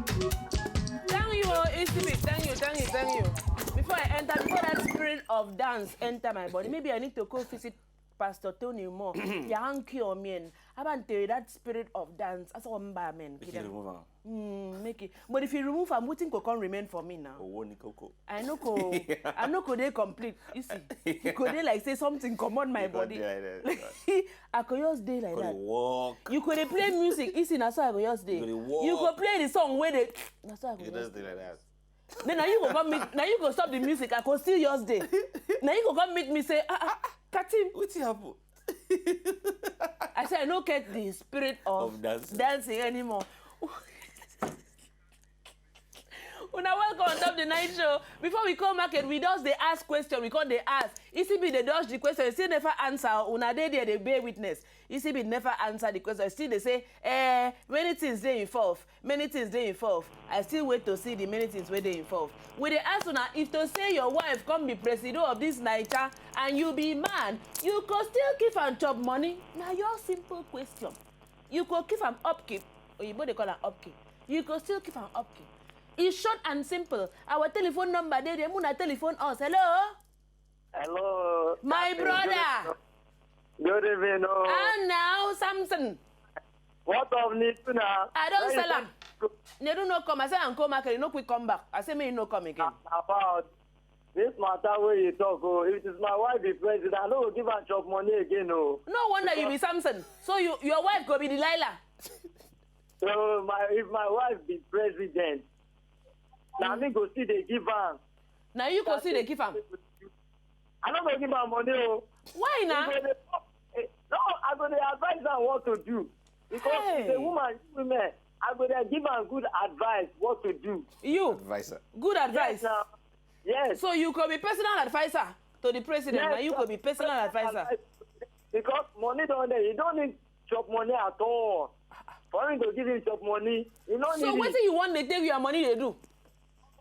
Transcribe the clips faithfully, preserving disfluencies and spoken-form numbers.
Thank you, oh, E C B. Thank you, thank you, thank you. Before I enter, before that spirit of dance enter my body, maybe I need to go visit Pastor Tony more. Yankee or men. Abante that spirit of dance. That's what I'm men. Make you remove am. Mm, make it. But if you remove am, wetin go come remain for me now? Owó ní kókó. I no go, I no go dey complete. You see, you go dey like say something comot my You go body. dey like that. I go just dey like Go dey that. Walk. You go dey play music. You see, na so I go just dey. You go dey walk. You go play the song wey dey. Na so I go You just just dey like that. Then now you go come meet. Now you go stop the music. I go still just dey. Now you go come meet me say, ah ah, Katim. Wetin happen? I say I no get the spirit of, Of dancing. dancing anymore. Una welcome on top the night show. Before we come market, we just dey ask question. We come dey ask. E C B dey dodge the question. Still never answer. Una dey there, dey bear witness. E C B never answer the question. Still dey say, eh, many things dey involved. Many things dey involved. I still wait to see the many things wey dey involved. We dey ask una if to say your wife come be presido of this Naija and you be man, you go still give am chop money? Na your simple question. You go give am upkeep. Oyibo dey call am upkeep. You go still give am upkeep. E short and simple. Our telephone number dey there. Una telephone us. Hello? Hello. My Captain, brother. Good evening. Good evening. Oh. Ah, now, Samson. What of Nitu now? I don When you sell am. talk Nedu no come. I say I go market. He no quick come back. I say make he no come again. About this matter where you talk, oh, if it is my wife be president, I no go give am chop money again, oh. No wonder you be Samson. So you, your wife go be Delilah. So my if my wife be president, na me go still dey give am. Na you go still dey give am. I no go give am money, oh. Why na? He go dey- eh, No, I go dey advise am what to do because Hey. the woman, women, I go dey give am good advice what to do. You Advisor. good advice. Yes, now. Yes. So you go be personal adviser to the president. Yes, Na you sir. Go be personal adviser. Because money don dey, you don't need chop money at all. For him to give him chop money, you no So need wetin you wan dey take your money dey do?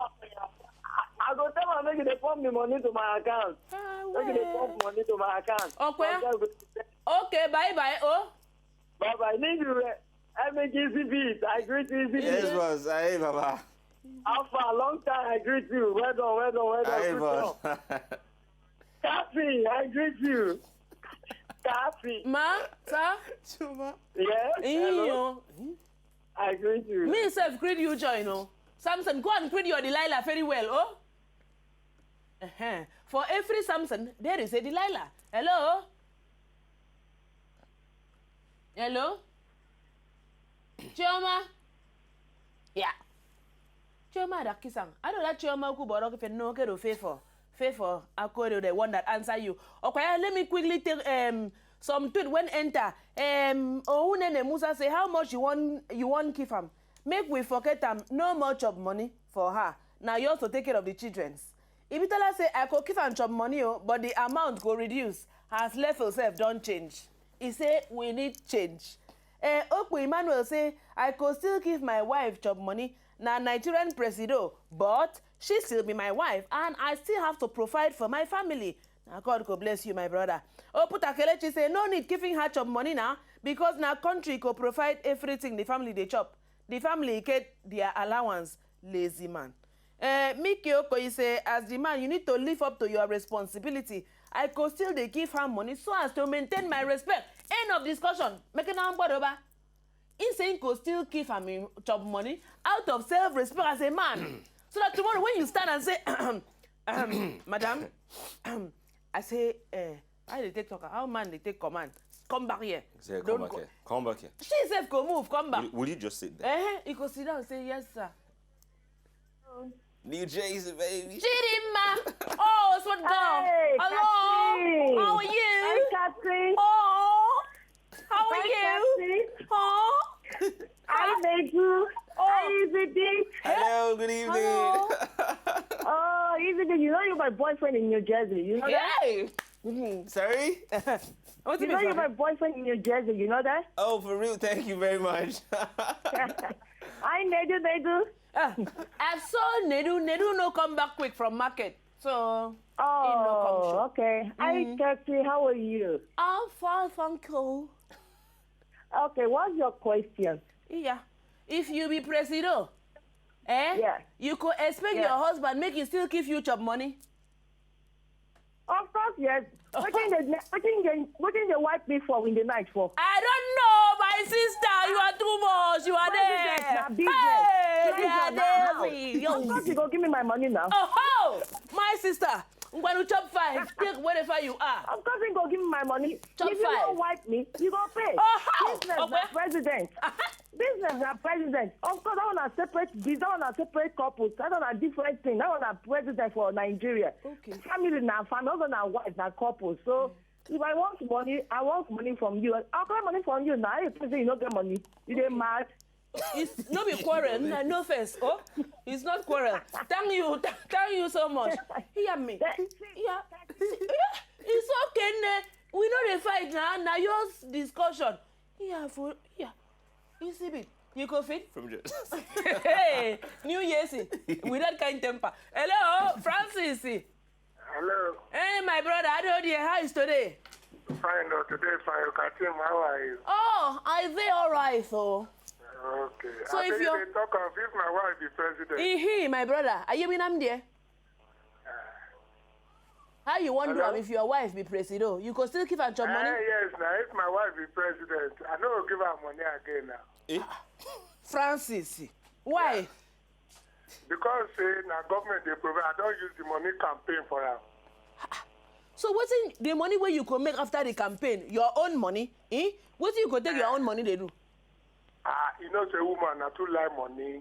I go tell am make you dey pump the money to my account. Make you dey pump money to my account. Okwe. Sometimes go- Okay, bye bye. Oh, Bye bye. Need you, eh, M G C B. I greet you. Yes, boss. Aye, Baba. How far? Long time. I greet you. Well done. Well done. Well done. Aye, Good boss. job. Kathy, I greet you. Kathy. ma, sir. Chuma. Yes. Hello. Iyo. I greet you. Me sef greet you join o. Samson, go and greet your Delilah very well, oh. Uh-huh. For every Samson, there is a Delilah. Hello? Hello? Chioma? Yeah. Chioma da kisan. I don't like Chioma ku boro ke no ke do favor. Favor, I call you the one that answer you. Okay, let me quickly take um some tweet when enter. Um, Ounene Musa say how much you want you want give am. Make we forget am. No more chop money for her. Now you also take care of the children's. Ibitola say I go give am chop money, oh, but the amount go reduce as level self don change. He say we need change. Eh, Okpu Emmanuel say I go still give my wife chop money. Na Nigerian presido, but she still be my wife and I still have to provide for my family. Na God go bless you, my brother. Oputa Kelechi say no need giving her chop money now because na country go provide everything the family dey chop. The family get their allowance. Lazy man. Uh, Miki Okoye say as the man you need to live up to your responsibility. I go still dey give her money so as to maintain my respect. End of discussion. Make it now over. He say he go still give am him chop money out of self-respect as a man. So that tomorrow when you stand and say, madam, I say, eh, how dey take talk? How man dey take command? Come back here. Say, come Don't back go- here. Come back here. She sef go move, come back. Will, will you just sit there? Eh, he go sit down and say, yes, sir. New Jersey, baby. Chidinma. Oh, sweet girl. Hey, Hello. Catherine. How are you? Hi, Catherine. Oh, how are Hi, you? Catherine. Oh. Hi, Nedu. Hi, Izzy. Hello, good evening. Hello. Oh, Izzy, you know you're my boyfriend in New Jersey. You know that? Hey. Sorry? What You you know you're mean? My boyfriend in New Jersey. You know that? Oh, for real? Thank you very much. Hi, Nedu, Nedu. Ah, I saw Nedu. Nedu no come back quick from market. So, he no come Oh, show. Okay. Hi, Cathy. How are you? I'm fine, thank you. Okay, what's your question? Yeah. If you be presido, eh? Yeah. You could expect Yeah. your husband make you still give you chop money. Of course, yes. Wetin dey wetin dey wetin dey wipe me for in the night for? I don't know, my sister. You are too much. You are President, there. na business. Hey, Pleasure, they are na there. house. Yo. Of course, you go give me my money now. Oh ho, my sister. Ngwanu chop five. Take whatever you are. Of course, you go give me my money. Chop If you five. don't wipe me, you go pay. Oh ho. Business Okay. na president. Business na president. Of course, that one na separate. This that one na separate couples. That one na different thing. That one na president for Nigeria. Okay. Family na family. Also na wife na couple. So if I want money, I want money from you. I collect money from you now. How you think say you no get money? You dey mad? It's no be quarrel. No, no offense. Oh, it's not quarrel. Thank you. Thank you so much. Hear me. Yeah. Yeah. It's okay, ne. We no dey fight now. Now your discussion. Yeah, for yeah. You see me. You go fit. From just Hey, New Year's Eve with that kind temper. Hello, Francis. Hello. Hey, my brother, how do you how is today? Fine, though. Today, fine. Katim, how are you? Oh, I dey alright, oh. Okay. So I if think you're- they talk of if my wife be president. Ihi, my brother, are you in am there? How you want to do Hello? am if your wife be presido? You go still give am chop Eh, money? Yes, now if my wife be president, I no go give her money again now. Francis, why? Because say na government dey provide, I don use the money campaign for am. So wetin the money wey you go make after the campaign, your own money? Eh? Wetin you go take your own money dey do? Ah, you know say woman na too like money.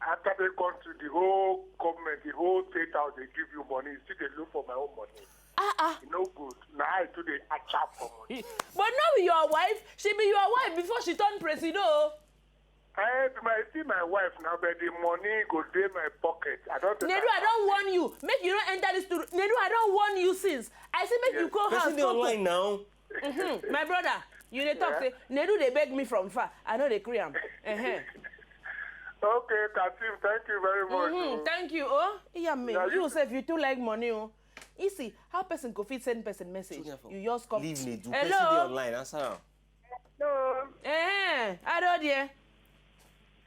After they come to the whole government, the whole state house, they give you money. You still dey look for my own money. Ah ah. E no good. Na I too dey acha for money. But no be your wife, she be your wife before she turn presido. Eh, my see my wife now, but the money go dey my pocket. I don't. Nedu, I don warn you. Make you no enter this story. Nedu, I don warn you since. I say make you go house. Person dey Come online now. Mm-hmm. My brother, you dey talk Yeah. say Nedu dey beg me from far. I no dey gree am. Uh-huh. Okay, Katim, thank you very much. Mm-hmm. Oh. Thank you. Oh, yeah, me. Yeah, You you- sef, you too like money. Oh, you see how person go fit send person message. You just come. Leave Nedu. Hello. Person dey online. Answer am. Hello. Eh, hello there.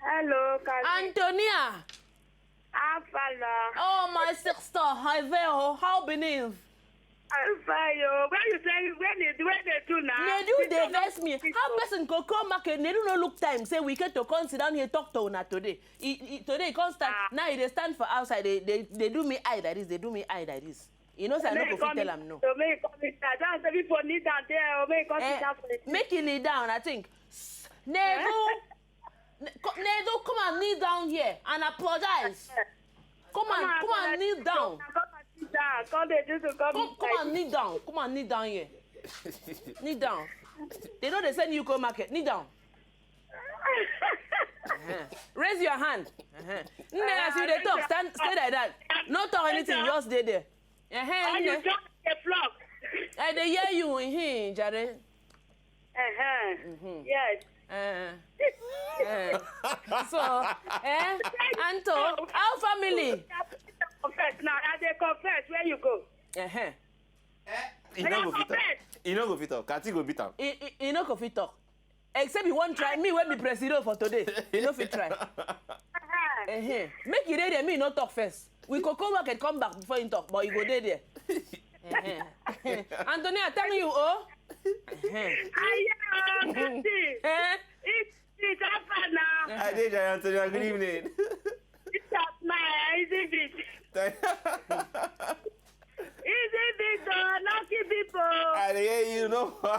Hello, Kazi. Antonia. Afala. Oh, my sister. Hi there. Oh, how Benin? I'm fine, yo. When you say when they when they do now? Nedu dey vex me. How person go come market? Nedu no look time. Say we get to come sit down here talk to una today. He, he, today he come stand. Ah. Now he dey stand for outside. They, they, they do me eye like this. They do me eye like this. You know say I no go fit tell am no. So make you come inside. That's the people need that there. Oh, make you come Eh, sit down for the make you kneel down. I think. Nedu, Ne- co- Nedu, come and kneel down here and apologize. Come and come and kneel down. Come and sit down. Come dey do to come Come, come and kneel down. Come and kneel down here. Kneel down. They know they send you go market. Kneel down. Uh-huh. Raise your hand. Uh-huh. Nne, as you dey talk, stand, stay like that. No talk anything. Just stay there. Uh-huh. And you Nne. Just a flock. I dey hear you. Uh-huh, jare. Uh-huh. Yes. Uh, uh. So, eh, Anto, how family? Confess now. As they confess, where you go? Uh-huh. You no go fit talk. You no go fit talk. Kati go beat am. You, you, you no go fit talk. Except you wan try me wey be presido for today. You no fit try. Uh-huh. Uh-huh. Make you dey there, me no talk first. We go come back and come back before you talk, but you go dey there. Uh-huh. Antonia, tell you, oh. Uh-huh. Ayo, Kazi. Eh? It's it's Afala. I dey Jare Antonia. Good evening. It's Afala. Easy beat. Thank- Easy beat, oh, lucky people. I dey hear you, no. Eh?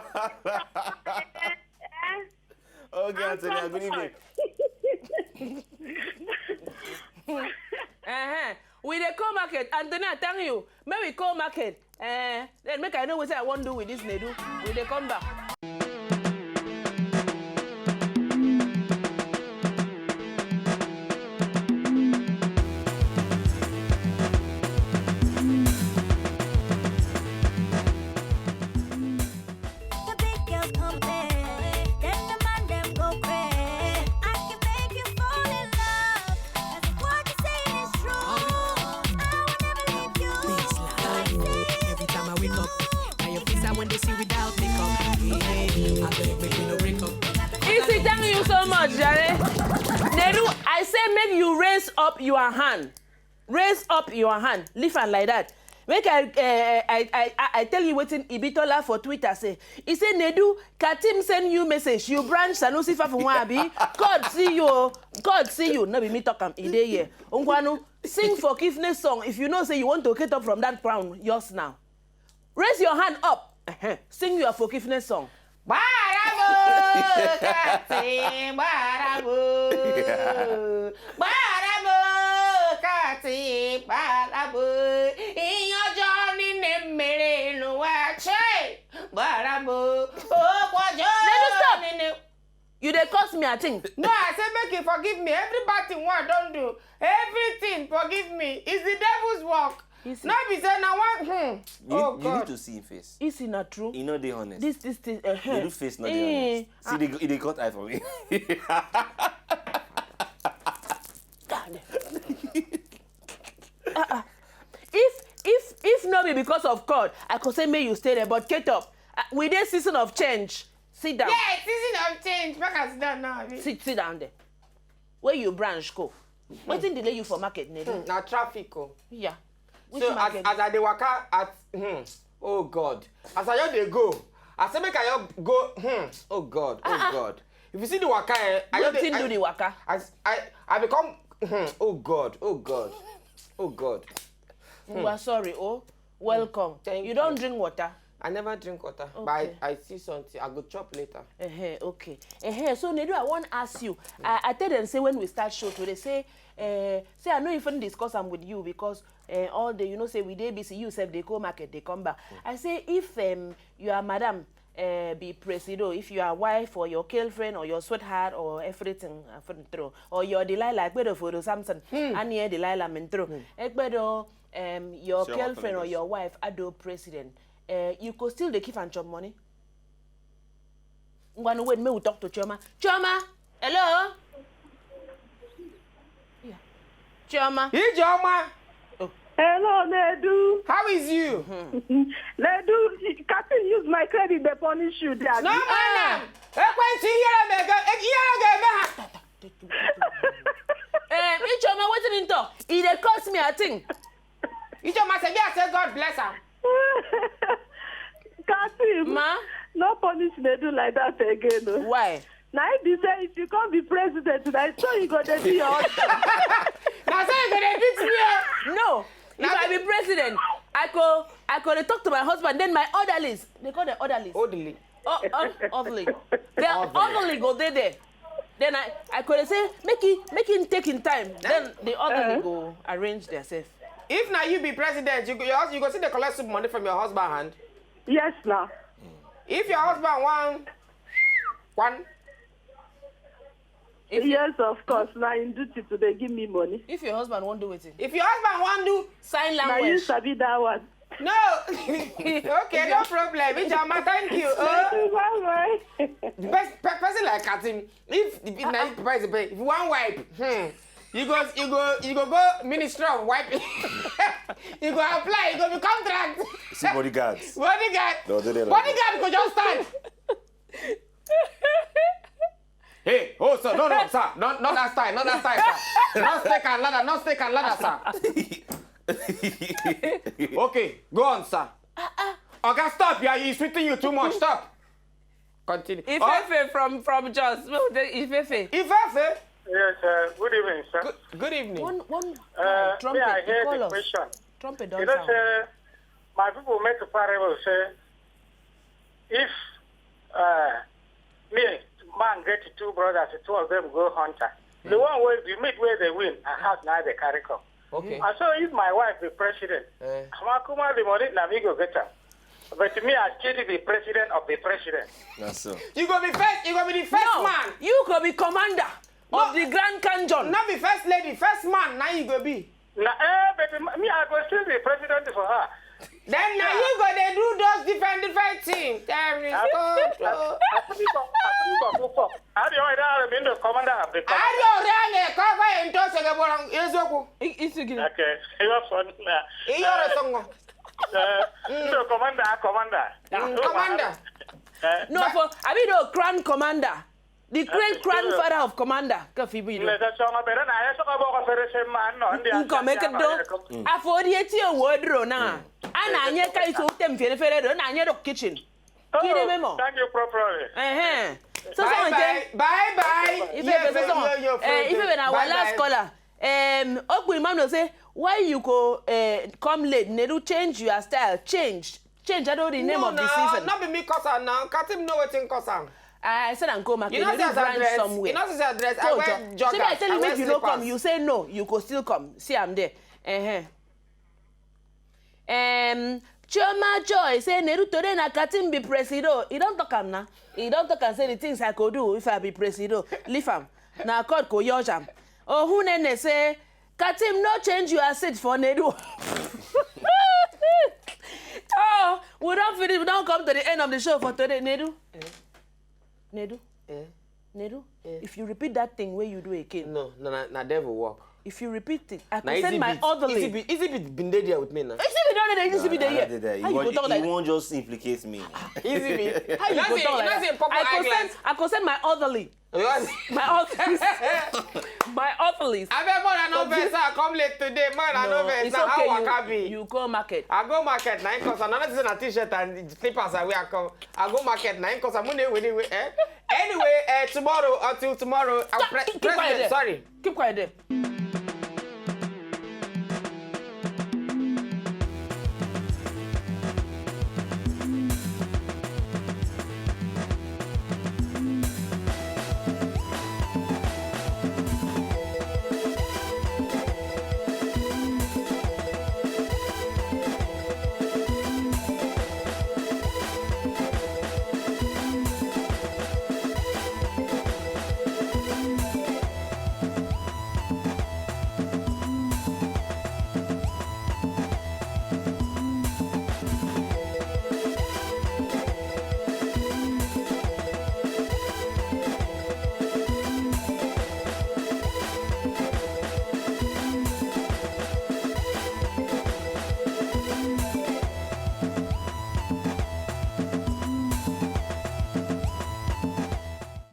Okay, Antonia. Good evening. Uh-huh. We dey come market. Antonia, tell you. Make we come market. Eh, then make I know wetin I wan do with this Nedu. We dey come back. The big girls compare, then the man them go crazy. I can make you fall in love, 'cause what you say is true. I will never leave you. I say Every time I wake up, now your face I want to see without makeup. Jare, Nedu, I say make you raise up your hand. Raise up your hand. Leave am like that. Make I, uh, I, I, I, I tell you wetin Ibitola for Twitter say. He say, Nedu, Katim send you message. You branch Sanusi Fafunwa abi? God see you. Oh. God see you. No be me talk am. E dey here. Ngwanu, sing forgiveness song. If you know say you want to get up from that crown, yours now. Raise your hand up. Uh-huh. Sing your forgiveness song. Gbarabo kati gbarabo. Gbarabo kati gbarabo. Ihe ọjọọ niile m mere n'ụwa, chee. Gbarabo. Okwu ọjọọ Let me stop. niile. You dey curse me, I think. No, I say make you forgive me. Every bad thing wey I don do, everything forgive me. It's the devil's work. Easy. No be say na one. Hmm. You, Oh you God. need to see him face. Is it not true? He no dey honest. This, this thing. Uh, They do face not dey Eh, honest. See, they, they got eye for me. God. Uh-uh. If if if no be because of God, I could say may you stay there. But get up. Uh, we dey season of change. Sit down. Yeah, season of change. Make I sit down now. Abi? Sit sit down there. Where you branch go? Wetin delay you for market, Nedu? Hmm, na traffic o. Yeah. Which So as, market? as I dey waka at hmm, oh God, as I just dey go, I say make I just go hmm, oh God, oh Ah, ah. God. If you see the waka, eh, I just dey- Wetin I- do the waka? I I I become hmm, oh God, oh God, oh God. We are sorry, oh. Welcome. Thank You don't you. drink water. I never drink water, but I, Okay. I see something. I go chop later. Uh-huh, okay. Uh-huh. So Nedu, I wan ask you. I, I tell them say when we start show today, say, uh, say I no even discuss am with you because uh, all day you know say we dey busy. You sef dey go market, dey come back. I say if um, you are madam uh, be presido, if you are wife or your girlfriend or your sweetheart or everything, uh, for throw, or your Delilah, Ekpedo Fodo Samson, Anie Delilah Mentro, Ekpedo, um, your See, I want girlfriend or Lagos. your wife, Ado president, uh, you go still dey give am chop money? Ngwanu, wait, make we talk to Chioma. Chioma, hello? Yeah. Chioma. Ijeoma. Hello, Nedu. How is you? Nedu, Katin use my credit, they punish you there. No, madam. Ekwentị ihere m ego, e- ihere ga-eme ha. Eh, Ijeoma, wetin him talk? E dey curse me, I think. Ijeoma say, me, I say, God bless am. Katim, Ma? no punish Nedu like that again. Oh. Why? Now if you say if you can't be president, now so you go to be your husband. Now so you go to beat me. Oh. No. If Now I be president, I go, I go to talk to my husband. Then my orderlies, they call the orderlies. Orderly. Oh, oh, orderly. The orderly go there there. Then I, I could say, make it, make him take him time. Then the orderly Uh-huh. go arrange themselves. If now you be president, you go, you go see the collect soup money from your husband hand. Yes, now. If your husband want one, If you, yes, of course. Now in duty today, give me money. If your husband won't do it, If your husband want do, sign now you language. Sabi that one. No. Okay, no problem. Ijeoma, thank you. Oh. Bye bye. The best pe- person like Katim, if the if, na if, person pay, if you want wipe, hmm, you go you go you go go ministry of wiping. You go apply, you go be contract. See bodyguards. Bodyguard. No, they dey like Bodyguard go just stand. Hey, oh, sir, no, no, sir, not, not that style, not that style, sir. Not stick and ladder, not stick and ladder, sir. Okay, go on, sir. Oga, stop, yeah, he's sweating you too much. Stop. Continue. Ifefe from from Jos. No, the Ifefe. Ifefe. Yes, uh, good evening, sir. Good, good evening. One one Uh, guy, me, I Trumpet, he hear call the us. question. Trumpet don You know, sound. Say, my people make a parable say, if uh, me, man get two brothers, two of them go hunter. The one where the meat where they win, I have now they carry come. Okay. And so if my wife be president, Eh. Amakuma the money, na me go get am. But me, I still be president of the president. That's so. You go be first. You go be the first No, man. you go be commander No. of the Grand Canyon. Not be first lady, first man. Now you go be. Na eh, but m- me, I go still be president for her. Then now you go they do those different different things. There is I- God. I- I think of- I think of who for. I don't know, I mean the commander of the commander. Ayo rane kaba ento segeborang ezoku. I- isi gini. Okay, you have fun now. Iyo resongo. Uh, so commander, commander. Mm, So, commander. Uh, No, for I mean the crown commander. The great grandfather of commander ka fi bi do. Mleta chonga bere na yeso ka boko fere se man no ndi. Nko meke do. Afori eti owo dro na. Ana anye ka iso utem fere fere do na anye do kitchen. Kide memo. Thank you properly. Eh eh. So so Bye nte. Bye. Bye bye. Ife be so so. Eh ife be na our last caller. Um, Ogbu Imam no say why you go uh, come late? Nedu, change your style. Change. Change. I don't the name No, of the no, season. Not be me cause am now. Katim know wetin cause am. I said and go market. You know Nedu say I brand dress. Somewhere. You know say I dress. I Go, wear Joe. jogger. Should I tell I you wear make you no come? Slippers. You say no. You go still come. See, I'm there. Uh-huh. Um, Chioma Joy say Nedu, today na Katim be presido. He don't talk am now. He don't talk and say the things I could do if I be presido. Leave am. Na court go judge am. Oh, who nene say Katim, no change your seat for Nedu. Oh, we don't finish. We don't come to the end of the show for today. Nedu. Nedu. Eh? Nedu. Eh? If you repeat that thing where you do again. No, no, na, na devil work. If you repeat it, I Na could send my Easy orderly. Beat- Easy Beat been dey there with me now. Easy Beat don dey, Easy Beat dey here. How you go talk like You won't just implicate me. Easy Beat. How you go talk like Nothing that? pop I eye could send, glass. I could send my orderly. You want- My orderly. My orderly. Abeg, more than no But vex. this- I come late today, man. I no No, vex. it's Now how okay. waka be? You, you go market. I go market na him cause another thing na t-shirt and slippers I wear come. I go market na him cause I'm money anyway, eh? Anyway, uh, tomorrow until tomorrow. I'll Stop, pre- keep president, quiet there. Sorry. Keep quiet there.